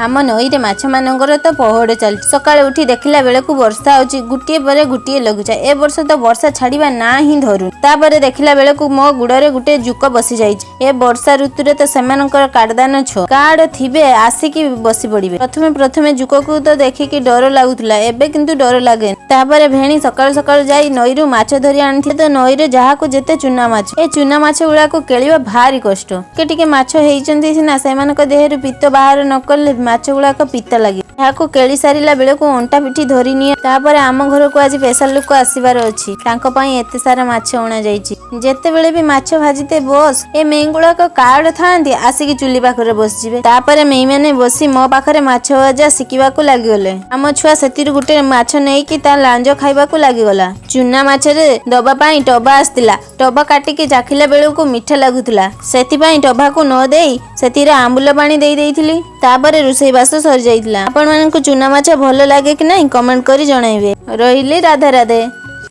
ଆମ ନଈରେ ମାଛମାନଙ୍କର ତ ପହଡ଼ ଚାଲିଛି। ସକାଳେ ଉଠି ଦେଖିଲା ବେଳକୁ ବର୍ଷା ହେଉଛି, ଗୋଟିଏ ପରେ ଗୋଟିଏ ଲଘୁଚାପ। ଏ ବର୍ଷ ତ ବର୍ଷା ଛାଡ଼ିବା ନାଁ ହିଁ ଧରୁନି। ତାପରେ ଦେଖିଲା ବେଳକୁ ମୋ ଗୋଡ଼ରେ ଗୋଟେ ଜୁକ ବସି ଯାଇଛି। ଏ ବର୍ଷା ଋତୁରେ ତ ସେମାନଙ୍କର କାଟଦାନ ଛଅ କାର୍ଡ ଥିବେ, ଆସିକି ବସି ପଡ଼ିବେ। ପ୍ରଥମେ ପ୍ରଥମେ ଜୁକକୁ ତ ଦେଖିକି ଡର ଲାଗୁଥିଲା, ଏବେ କିନ୍ତୁ ଡର ଲାଗେନି। ତାପରେ ଭେଣୀ ସକାଳୁ ସକାଳୁ ଯାଇ ନଈରୁ ମାଛ ଧରି ଆଣିଥିଲେ। ତ ନଈରେ ଯାହାକୁ ଯେତେ ଚୁନା ମାଛ, ଏ ଚୁନା ମାଛ ଗୁଡାକୁ କେଳିବା ଭାରି କଷ୍ଟ। ଟିକେ ଟିକେ ମାଛ ହେଇଛନ୍ତି ସିନା, ସେମାନଙ୍କ ଦେହରୁ ପିତ୍ତ ବାହାର ନ କଲେ ମାଛ ଗୁଡାକ ପିତା ଲାଗେ। ଏହାକୁ କେଳି ସାରିଲା ବେଳକୁ ଅଣ୍ଟା ପିଠି ଧରି ନିଏ। ତାପରେ ଆମ ଘରକୁ ଆଜି ସ୍ପେଶାଲ ଲୋକ ଆସିବାର ଅଛି, ତାଙ୍କ ପାଇଁ ଏତେ ସାରା ମାଛ ଅଣାଯାଇଛି। ଯେତେବେଳେ ବି ମାଛ ଭାଜିତେ ବସ, ଏ ମେଇ ଗୁଡାକ କାର୍ଡ ଥାଆନ୍ତି, ଆସିକି ଚୁଲି ପାଖରେ ବସିଯିବେ। ତାପରେ ମେଇ ମାନେ ବସି ମୋ ପାଖରେ ମାଛ ଭଜା ଶିଖିବାକୁ ଲାଗିଗଲେ। ଆମ ଛୁଆ ସେଥିରୁ ଗୋଟେ ମାଛ ନେଇକି ତା ଲାଞ୍ଜ ଖାଇବାକୁ ଲାଗିଗଲା। ଚୁନା ମାଛରେ ଦବା ପାଇଁ ଟବା ଆସିଥିଲା। ଟବା କାଟିକି ଚାଖିଲା ବେଳକୁ ମିଠା ଲାଗୁଥିଲା, ସେଥିପାଇଁ ଟଭାକୁ ନ ଦେଇ ସେଥିରେ ଆମ୍ବୁଲ ପାଣି ଦେଇ ଦେଇଥିଲି। ତାପରେ ରୋଷେଇ ବାସ ସରିଯାଇଥିଲା। ଆପଣମାନଙ୍କୁ ଚୁନା ମାଛ ଭଲ ଲାଗେ କି ନାହିଁ କମେଣ୍ଟ କରି ଜଣାଇବେ। ରହିଲି, ରାଧେ ରାଧେ।